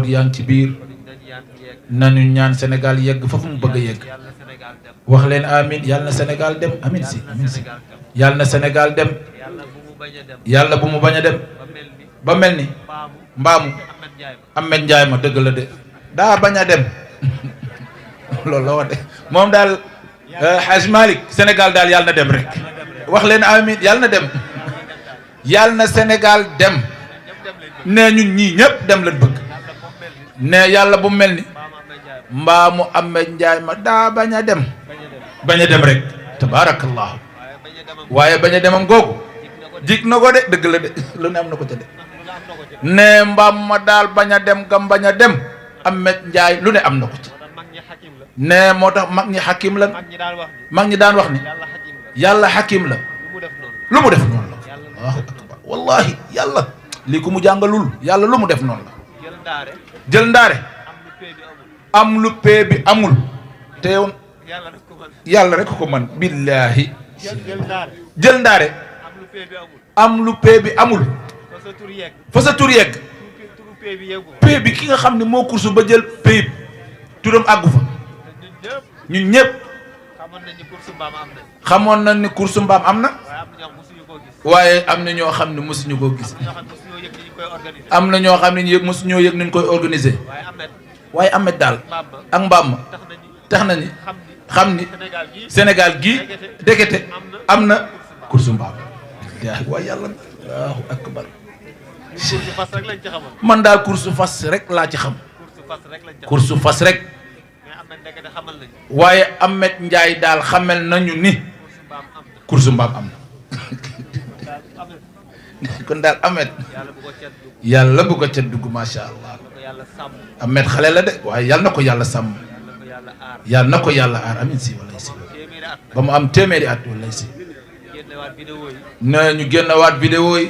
yaa ngi ci biir nañu ñaan Sénégal yegg fa fu mu bëgg a yegg wax leen amin yàlla na Sénégal dem amin si yàlla na Sénégal dem yàlla bu mu bañ a dem ba mel ni mbaamu Ahmed Ndiaye ma dëgg la de daa bañ a dem loolu la wax de moom daal Hadj Malick Sénégal daal yàlla na dem rek wax leen amin yàlla na dem yàlla na Sénégal dem ne ñun ñii ñëpp dem lañ bëgg ne yàlla bu mel ni mbaamu Ahmed Ndiaye ma daa bañ a dem rek tabaarakallahu waaye bañ a demam googu jig na ko de dëgg la de lu ne am na ko ca de ne mbaam ma daal bañ a dem gam bañ a dem Ahmed Ndiaye lu ne am na ko ci ne moo tax mag ñi xakim la mag ñi daan wax ni yàlla xakim la lu mu def noonu la Allahu akbar wallahi yàlla lii ku mu jàngalul yàlla lu mu def noonu la jël ndaare am lu pee bi amul te yow yàlla rek ko man billahi jël ndaare am lu pee bi amul fa sa tur yegg pee bi ki nga xam ne moo kursu ba jël pee turam àggu fa ñun ñëpp xamoon nañ ni kursu mbaam am na waaye am na ñoo xam ne mosuñu koo gis am na ñoo xam ne ñu mosuñoo yëg nuñ koy organiser waaye Ahmed daal ak mbaam ma tax na ni xam ni Sénégal gii dekete am na kursu mbaam waaye yàlla Allahu akbar man daal kursu fas rek laa ci xam kursu fas rek waaye Ahmed Ndiaye daal xamel nañu ni kursu mbaam am na kon daal Ahmed yàlla bu ko ca dugg macha allah Ahmed xale la de waaye yàlla na ko yàlla sàmm yàlla na ko yàlla aar amin si walay si ba mu am téeméeri at walay si na ñu génnewaat vidéo yi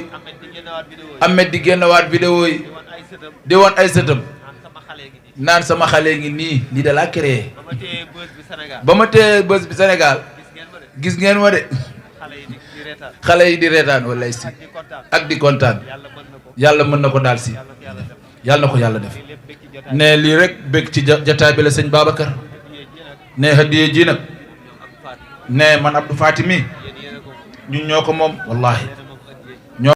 Ahmed di génnewaat vidéo yi di woon ay sëtam naan sama xale ngi nii lii da laa créé ba ma téye bës bi Sénégal gis ngeen ma de xale yi di reetaan walay si ak di kontaan yàlla mën na ko daal si yàlla na ko yàlla def ne lii rek bëgg ci jataay bi la sëñ Babacar ne hadiye ji nag ne man Abdou Fatimi ñun ñoo ko moom wallahi